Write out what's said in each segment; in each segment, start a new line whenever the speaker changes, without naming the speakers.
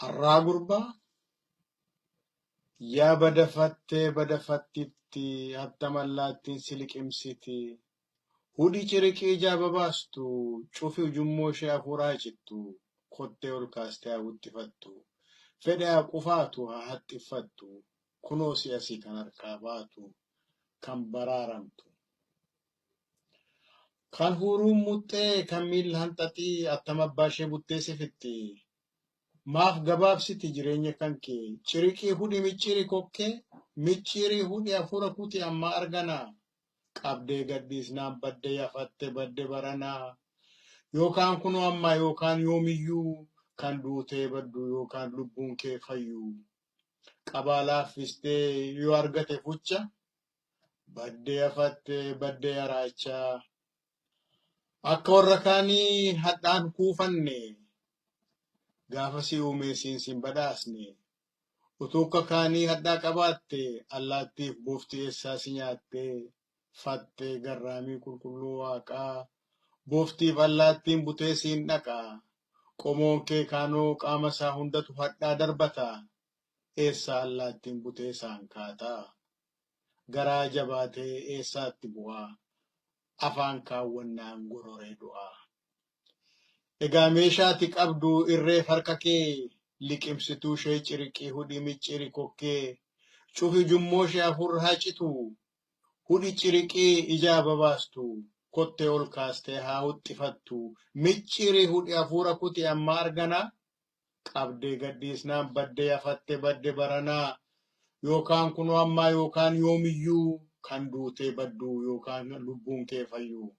Arraa gurbaa yaa badafattee badafattitti hattama allaattiin si liqimsiti. Hudhi ciriqii ijaa babaastu, cufi ujummoo ishee hafuuraa cittu, kottee ol kaastee haa huxxifattu, fedhe haa qufaatu haa haxxiffattu, kunoo si'asii kan harkaa baatu, kan baraaramtu. Kan huuruun muxxee, kan miilla hanxaxii, attama abbaa ishee buttee sifitti. Maaf gabaabsiti jireenya kan kee? Ciriqii hudhi micciiri kokkee, micciirii hudhi hafuura kuti ammaa arganaa. Qabdee gadhiisnaan badde yafatte badde baranaa. Yookaan kunoo ammaa yookaan yoomiyyuu kan duutee baddu yookaan lubbuun kee fayyuu. Qabaa laaffistee yoo argate fucha badde yafatte badde yaraachaa. Akka warra kaanii hadhaan kuufanne gaafa si uumee siin sin badhaasne. Utuu akka kaanii hadhaa qabaatte allaattiif bofti eessaa si nyaatte fattee garraamii qulqulluu waaqaa boftiif allaattiin butee siin dhaqa. Qomoon kee kaanoo qaama isaa hundatu hadhaa darbata. Eessaa allaattiin butee isaan kaata? Garaa jabaatee eessaatti bu'aa? Afaan kaawwannaan gororee du'a. Egaa meeshaati qabdu irreef harka kee liqimsituu ishee ciriqii hudhi micciiri kokkee cufi ujummoo ishee hafuurri haa citu hudhi ciriqii ijaa babaastu kottee ol kaastee haa huxxifattu micciirii hudhi hafuura kuti amma arganaa qabdee gadhiisnaan badde yafatte badde baranaa yookaan kunoo ammaa yookaan yoomiyyuu kan duutee baddu yookaan lubbuun kee fayyuu.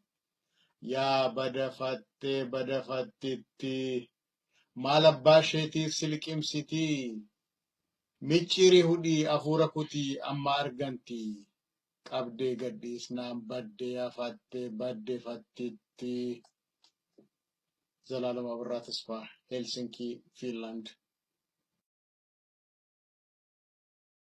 Yaa badafattee badafattitti maal abbaa isheetiif si liqimsitii? Micciirii hudhii hafuura kutii amma arganti. Qabdee gadhiisnaan badde yafatte badde fattitti. Zalaalam Abirraa Tasfaa, Helsinkii, Fiinlaand.